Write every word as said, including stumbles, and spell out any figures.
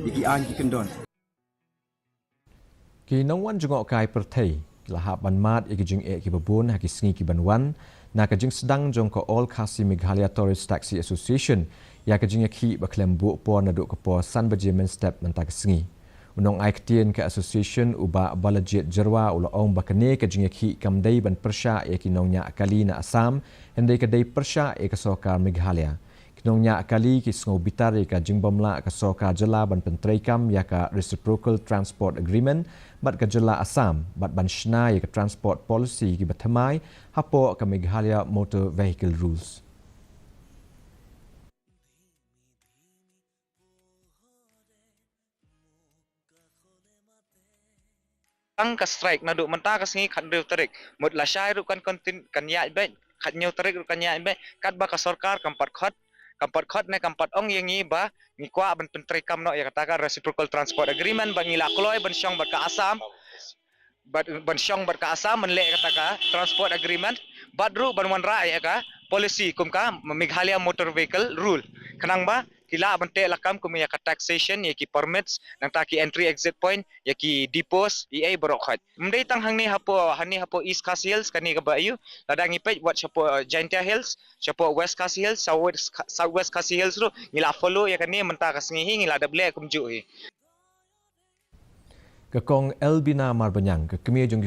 Ki aiñ ki kyndon. Ki nongwan jngohkai pyrthei ki la hap ban mad ïa ki jingeh kiba bun ha ki sngi kiban wan na ka jingsdang jong ka All Khasi Meghalaya Tourist Taxi Association ïa ka jingïakhih ba khlem buh por naduh ka por san baje mynstep mynta ka sngi. U nongai ktien ka association u Bah Balajied Jyrwa u la ong ba kane ka jingïakhih kam dei ban pyrshah ïa ki nongñiah kali na Assam, hynrei ka dei pyrshah ïa ka sorkar Meghalaya. Ki nongñiah kali ki sngew bitar ïa ka jingbym lah ka sorkar jylla ban pyntreikam ïa ka Reciprocal Transport Agreement bad ka jylla Assam bad ban shna ïa ka transport policy kiba thymmai hapoh ka Meghalaya Motor Vehicle Rules. Tang ka strike naduh mynta ka sngi khathynriew tarik. Mut lashai ruh kan kontin kan ïaid beit, khathynñiew tarik ruh kan ïaid beit. Katba ka sorkar kam pat khot, kam pat khot ne kam pat ong ïa ngi ba ngi kwah ban pyntreikam noh ïa kata ka Reciprocal Transport Agreement ba ngi la kloi ban shong bad ka Assam. Bad ban shong bad ka Assam ban leh kata ka Transport Agreement bad ruh ban wanrah ïa ka policy kum ka Meghalaya Motor Vehicle Rule. Khnang ba ki lah ban teh lakam kum ïa ka taxation, ïa ki permits, nangta ki entry exit point, ïa ki depots, ïa ei baroh khoit. Ym dei tang hangne hapoh, hangne hapoh East Khasi Hills kane kaba ïoh, lada ngi peit wat shapoh Jaintia Hills, shapoh West Khasi Hills, South West, South West Khasi Hills ruh ngi la follow ïa kane mynta ka sngi hi ngi la dep leh kumjuh hi. Ka Kong Elbina Marbaniang, ka kmie jong ki